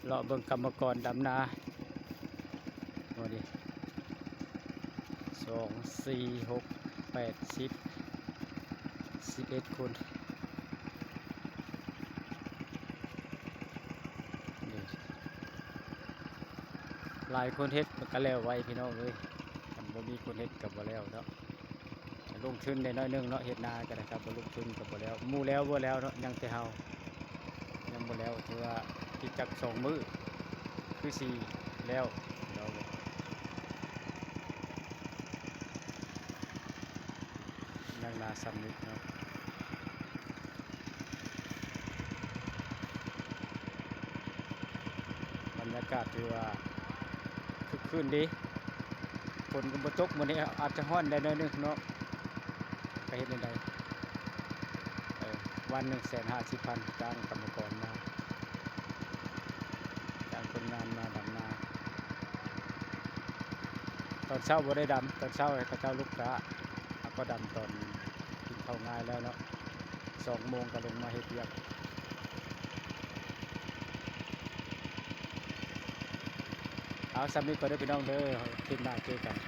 ເລາະເບິ່ງກຳມະກອນດຳນາ ໂອ້ ນີ້ ສອງ ສີ່ ຫົກ ແປດ ສິບ ສິບເອັດຄົນ ນີ້ ຫຼາຍຄົນເຮັດມັນກະແລ້ວໄວພີ່ນ້ອງເອີຍ ຄັນບໍ່ມີຄົນເຮັດກະບໍ່ແລ້ວເນາະ. ລົງທຶນໄດ້ໜ້ອຍໜຶ່ງເນາະ ເຮັດນາກະໄດ້ ຄັນບໍ່ລົງທຶນກະບໍ່ແລ້ວ ໝູ່ແລ້ວບໍ່ແລ້ວເນາະ ຍັງແຕ່ເຮົາ ຍັງບໍ່ແລ້ວ ຖືວ່າອີກຈັກສອງມື້ຄືຊິແລ້ວ ພີ່ນ້ອງເອີຍ ຍັງໜ້າຊ່ຳນີ້ເນາະ. ບັນຍາກາດຖືວ່າຄຶກຄື້ນດີ ຝົນກະບໍ່ຕົກ ມື້ນີ້ອາດຈະຮ້ອນໄດ້ໜ້ອຍໜຶ່ງເນາະ ກະເຮັດແນວໃດ ເອີ ວັນໜຶ່ງແສນຫ້າສິບພັນ ຈ້າງກຳມະກອນມາ ຈ້າງຄົນງານມາດຳນາ. ຕອນເຊົ້າບໍ່ໄດ້ດຳ ຕອນເຊົ້າໃຫ້ເຂົາເຈົ້າລຸກກະ ເຮົາກະດຳຕອນກິນເຂົ້າງາຍແລ້ວເນາະ ສອງໂມງກະລົງມາເຮັດວຽກ. ເອົາ ຊ່ຳນີ້ກ່ອນເດີພີ່ນ້ອງເດີ ຄລິບໜ້າເຈີກັນ.